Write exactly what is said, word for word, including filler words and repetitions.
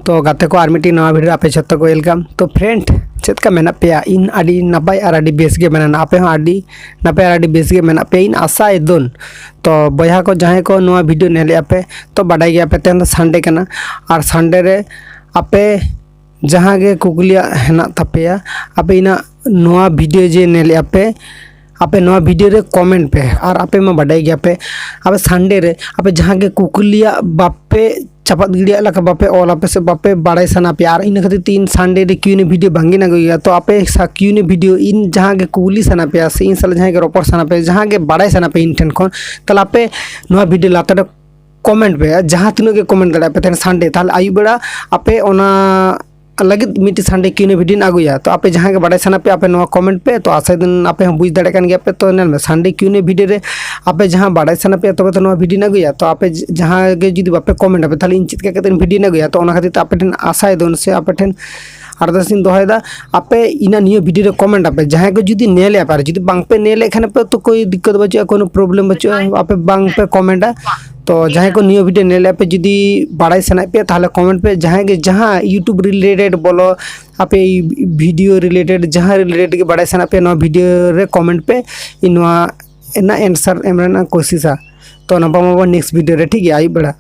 ᱛᱚ ᱜᱟᱛᱮ ᱠᱚ, ᱟᱨ ᱢᱤᱫᱴᱤᱡ ᱱᱟᱣᱟ ᱵᱷᱤᱰᱤᱭᱳ ᱨᱮ ᱟᱯᱮ ᱡᱷᱚᱛᱚ ᱠᱚ ᱣᱮᱞᱠᱟᱢ᱾ ᱛᱚ ᱯᱷᱨᱮᱱᱰ, ᱪᱮᱫ ᱞᱮᱠᱟ ᱢᱮᱱᱟᱜ ᱯᱮᱭᱟ? ᱤᱧ ᱟᱹᱰᱤ ᱱᱟᱯᱟᱭ ᱟᱨ ᱟᱹᱰᱤ ᱵᱮᱥ ᱜᱮ ᱢᱮᱱᱟᱜᱼᱟ᱾ ᱟᱯᱮ ᱦᱚᱸ ᱟᱹᱰᱤ ᱱᱟᱯᱟᱭ ᱟᱨ ᱟᱹᱰᱤ ᱵᱮᱥ ᱜᱮ ᱢᱮᱱᱟᱜ ᱯᱮᱭᱟ, ᱤᱧ ᱟᱥᱟᱭᱮᱫᱟᱹᱧ᱾ ᱛᱚ ᱵᱚᱭᱦᱟ ᱠᱚ, ᱡᱟᱦᱟᱸᱭ ᱠᱚ ᱱᱚᱣᱟ ᱵᱷᱤᱰᱤᱭᱳ ᱧᱮᱞᱮᱫᱼᱟ ᱯᱮ, ᱛᱚ ᱵᱟᱰᱟᱭ ᱜᱮᱭᱟ ᱯᱮ ᱛᱮᱦᱮᱧ ᱫᱚ ᱥᱟᱱᱰᱮ ᱠᱟᱱᱟ, ᱟᱨ ᱥᱟᱱᱰᱮ ᱨᱮ ᱟᱯᱮ ᱡᱟᱦᱟᱸ ᱜᱮ ᱠᱩᱠᱞᱤᱭᱟᱜ ᱦᱮᱱᱟᱜ ᱛᱟᱯᱮᱭᱟ, ᱟᱯᱮ ᱤᱧᱟᱹᱜ ᱱᱚᱣᱟ ᱵᱷᱤᱰᱤᱭᱳ ᱡᱮ ᱧᱮᱞᱮᱫᱼᱟ ᱯᱮ, ᱟᱯᱮ ᱱᱚᱣᱟ ᱵᱷᱤᱰᱤᱭᱳ ᱨᱮ ᱠᱚᱢᱮᱱᱴ ᱯᱮ᱾ ᱟᱨ ᱟᱯᱮ ᱢᱟ ᱵᱟᱰᱟᱭ ᱜᱮᱭᱟ ᱯᱮ, ᱟᱯᱮ ᱥᱟᱱᱰᱮ ᱨᱮ ᱟᱯᱮ ᱡᱟᱦᱟᱸ ᱜᱮ ᱠᱩᱠᱞᱤᱭᱟᱜ ᱵᱟᱯᱮ ᱪᱟᱯᱟᱫ ᱜᱤᱰᱤᱭᱟᱜ ᱞᱮᱠᱟ, ᱵᱟᱯᱮ ᱚᱞ ᱟᱯᱮ ᱥᱮ ᱵᱟᱯᱮ ᱵᱟᱲᱟᱭ ᱥᱟᱱᱟ ᱯᱮᱭᱟ, ᱟᱨ ᱤᱱᱟᱹ ᱠᱷᱟᱹᱛᱤᱨ ᱛᱮ ᱤᱧ ᱥᱟᱱᱰᱮ ᱨᱮ ᱠᱤᱭᱩ ᱮᱱ ᱮ ᱵᱷᱤᱰᱤᱭᱳ ᱵᱟᱝ ᱜᱤᱧ ᱟᱹᱜᱩᱭᱟ᱾ ᱛᱚ ᱟᱯᱮ ᱥᱟ ᱠᱤᱭᱩ ᱮᱱ ᱮ ᱵᱷᱤᱰᱤᱭᱳ ᱤᱧ ᱡᱟᱦᱟᱸ ᱜᱮ ᱠᱩᱠᱞᱤ ᱥᱟᱱᱟ ᱯᱮᱭᱟ ᱥᱮ ᱤᱧ ᱥᱟᱞᱟᱜ ᱡᱟᱦᱟᱸᱭ ᱜᱮ ᱨᱚᱯᱚᱲ ᱥᱟᱱᱟ ᱯᱮᱭᱟ, ᱡᱟᱦᱟᱸ ᱜᱮ ᱵᱟᱲᱟᱭ ᱥᱟᱱᱟ ᱯᱮᱭᱟ ᱤᱧ ᱴᱷᱮᱱ ᱠᱷᱚᱱ, ᱛᱟᱦᱚᱞᱮ ᱟᱯᱮ ᱱᱚᱣᱟ ᱵᱷᱤᱰᱤᱭᱳ ᱞᱟᱛᱟᱨ ᱨᱮ ᱠᱚᱢᱮᱱᱴ ᱯᱮ, ᱡᱟᱦᱟᱸ ᱛᱤᱱᱟᱹᱜ ᱜᱮ ᱠᱚᱢᱮᱱᱴ ᱫᱟᱲᱮᱭᱟᱜᱼᱟ ᱯᱮ ᱛᱮᱦᱮᱧ ᱥᱟᱱᱰᱮ, ᱛᱟᱦᱚᱞᱮ ᱟᱹᱭᱩᱵ ᱵᱮᱲᱟ ᱟᱯᱮ ᱚᱱᱟ ᱞᱟᱹᱜᱤᱫ ᱢᱤᱫᱴᱤᱡ ᱥᱟᱱᱰᱮ ᱠᱤᱭᱩ ᱮᱱ ᱮ ᱵᱷᱤᱰᱤᱭᱳᱧ ᱟᱹᱜᱩᱭᱟ᱾ ᱛᱚ ᱟᱯᱮ ᱡᱟᱦᱟᱸ ᱜᱮ ᱵᱟᱲᱟᱭ ᱥᱟᱱᱟ ᱯᱮᱭᱟ, ᱟᱯᱮ ᱱᱚᱣᱟ ᱠᱚᱢᱮᱱᱴ ᱯᱮ᱾ ᱛᱚ ᱟᱥᱟᱭᱮᱫᱟᱹᱧ ᱟᱯᱮ ᱦᱚᱸ ᱵᱩᱡᱽ ᱫᱟᱲᱮᱭᱟᱜ ᱠᱟᱱ ᱜᱮᱭᱟ ᱯᱮ᱾ ᱛᱚ ᱧᱮᱞ ᱢᱮ, ᱥᱟᱱᱰᱮ ᱠᱤᱭᱩ ᱮᱱ ᱮ ᱵᱷᱤᱰᱤᱭᱳ ᱨᱮ ᱟᱯᱮ ᱡᱟᱦᱟᱸ ᱵᱟᱲᱟᱭ ᱥᱟᱱᱟ ᱯᱮᱭᱟ, ᱛᱚᱵᱮ ᱛᱚ ᱱᱚᱣᱟ ᱵᱷᱤᱰᱤᱭᱳᱧ ᱟᱹᱜᱩᱭᱟ᱾ ᱛᱚ ᱟᱯᱮ ᱡᱟᱦᱟᱸ ᱜᱮ ᱡᱩᱫᱤ ᱵᱟᱯᱮ ᱠᱚᱢᱮᱱᱴ ᱟᱯᱮ, ᱛᱟᱦᱚᱞᱮ ᱤᱧ ᱪᱮᱫ ᱞᱮᱠᱟ ᱠᱟᱛᱮ ᱵᱷᱤᱰᱤᱭᱳᱧ ᱟᱹᱜᱩᱭᱟ? ᱛᱚ ᱚᱱᱟ ᱠᱷᱟᱹᱛᱤᱨ ᱛᱮ ᱟᱯᱮ ᱴᱷᱮᱱ ᱟᱥᱟᱭᱮᱫᱟᱹᱧ ᱥᱮ ᱟᱯᱮ ᱴᱷᱮᱱ ᱟᱨᱫᱟᱥ ᱤᱧ ᱫᱚᱦᱚᱭᱮᱫᱟ, ᱟᱯᱮ ᱤᱧᱟᱹᱜ ᱱᱤᱭᱟᱹ ᱵᱷᱤᱰᱤᱭᱳ ᱨᱮ ᱠᱚᱢᱮᱱᱴ ᱟᱯᱮ᱾ ᱡᱟᱦᱟᱸᱭ ᱠᱚ ᱡᱩᱫᱤ ᱧᱮᱞᱮᱫᱼᱟ ᱯᱮ, ᱟᱨ ᱡᱩᱫᱤ ᱵᱟᱝ ᱯᱮ ᱧᱮᱞᱮᱫ ᱠᱷᱟᱱ ᱯᱮ, ᱛᱚ ᱠᱳᱭ ᱫᱤᱠᱠᱚᱛ ᱵᱟᱹᱪᱩᱜᱼᱟ, ᱠᱳᱱᱳ ᱯᱨᱚᱵᱞᱮᱢ ᱵᱟᱹᱪᱩᱜᱼᱟ, ᱟᱯᱮ ᱵᱟᱝ ᱯᱮ ᱠᱚᱢᱮᱱᱴᱟ᱾ ᱛᱚ ᱡᱟᱦᱟᱸᱭ ᱠᱚ ᱱᱤᱭᱟᱹ ᱵᱷᱤᱰᱤᱭᱳ ᱧᱮᱞᱮᱫᱼᱟ ᱯᱮ, ᱡᱩᱫᱤ ᱵᱟᱲᱟᱭ ᱥᱟᱱᱟᱭᱮᱫ ᱯᱮᱭᱟ, ᱛᱟᱦᱚᱞᱮ ᱠᱚᱢᱮᱱᱴ ᱯᱮ᱾ ᱡᱟᱦᱟᱸᱭ ᱜᱮ ᱡᱟᱦᱟᱸ ᱤᱭᱩᱴᱩᱵᱽ ᱨᱤᱞᱮᱴᱮᱰ ᱵᱚᱞᱚ, ᱟᱯᱮ ᱵᱷᱤᱰᱤᱭᱳ ᱨᱤᱞᱮᱴᱮᱰ, ᱡᱟᱦᱟᱸ ᱨᱤᱞᱮᱴᱮᱰ ᱜᱮ ᱵᱟᱲᱟᱭ ᱥᱟᱱᱟᱭᱮᱫ ᱯᱮᱭᱟ, ᱱᱚᱣᱟ ᱵᱷᱤᱰᱤᱭᱳ ᱨᱮ ᱠᱚᱢᱮᱱᱴ ᱯᱮ᱾ ᱤᱧ ᱱᱚᱣᱟ ᱨᱮᱱᱟᱜ ᱮᱱᱥᱟᱨ ᱮᱢ ᱨᱮᱱᱟᱜ ᱠᱳᱥᱤᱥᱟ᱾ ᱛᱚ ᱧᱟᱯᱟᱢ ᱟᱵᱚᱱ ᱱᱮᱠᱥᱴ ᱵᱷᱤᱰᱤᱭᱳ ᱨᱮ, ᱴᱷᱤᱠ ᱜᱮᱭᱟ, ᱟᱹᱭᱩᱵ ᱵᱮᱲᱟ᱾